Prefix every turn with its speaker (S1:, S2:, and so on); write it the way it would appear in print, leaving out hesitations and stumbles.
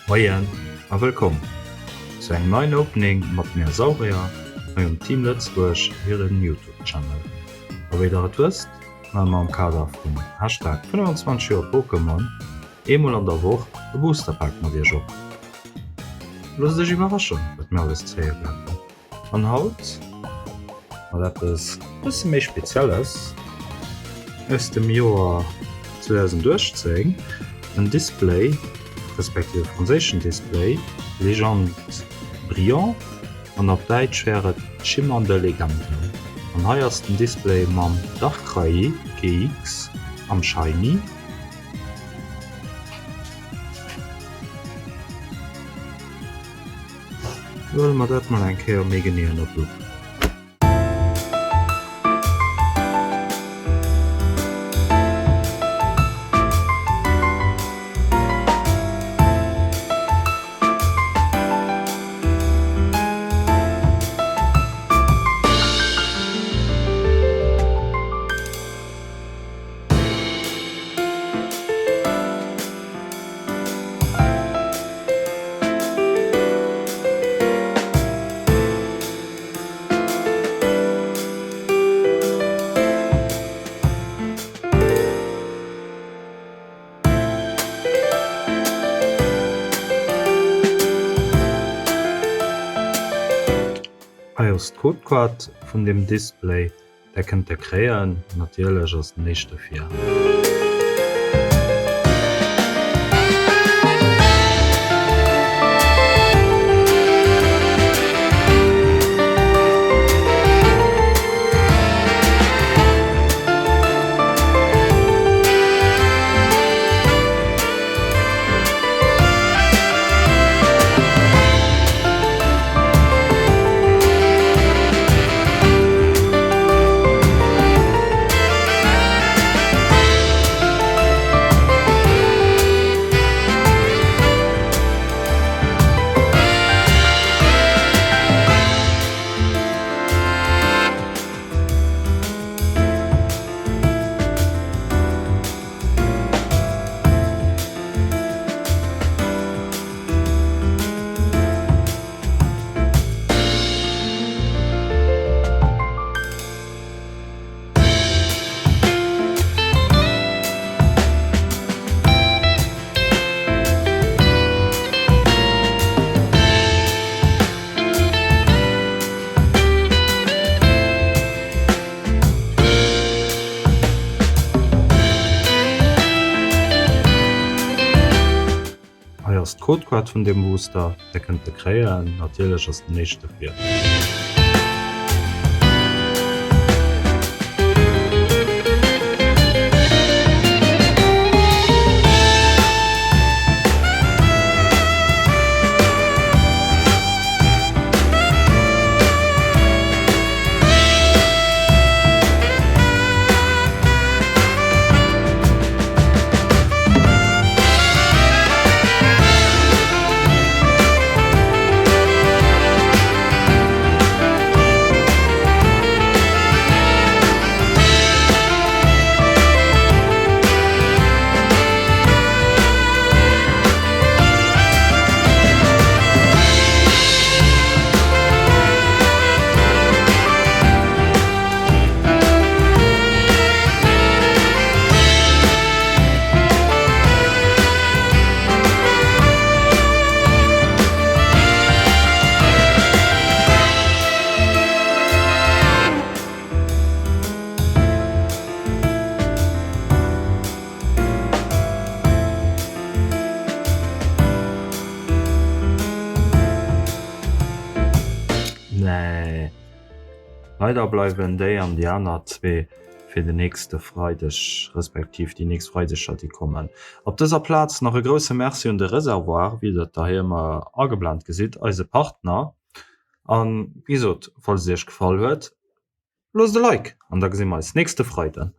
S1: Moien a wëllkomm zu engem neien Opening mat mir Saurier hei um Team Lëtzebuerg hiren Youtube Channel. A wéi der et wësst, maache mer am Kader vum Hashtag 25 Joer Pokémon eemol an der Woch e Booster Pack mat iech op. Loosst iech iwwerraschen wat mir alles zéie wäerten. An haut mat eppes bësse méi Spezielles aus dem Joer 2018, en Display, respektiv e franséischen Display, Légende Brillant an op Däitsch wär et Schimmernde Legenden. An hei ass den Display mam Darkrai GX am Shiny. Huele mer dat mol eng Kéier méi genee ënner d'Lupp. Hei ass d'Codekaart vun dem Display. Där kënnt der kréien, natierlech ass den éischte fir. Hei ass d'Codekaart vun deem Booster, där kënnt der kréien. Natierlech ass den éischte fir. Nee. Leider bleiwen déi an déi aner zwee fir den nächste Freideg, respektiv déi nächst Freideger déi kommen. Op dëser Plaz nach e grousse Merci un de Reservoir, wéi der et da hei ëmmer ageblennt gesitt, eise Partner. An wéi gesot, falls et iech gefall huet, loosst e Like an da gesi mer eis nächste Freiden.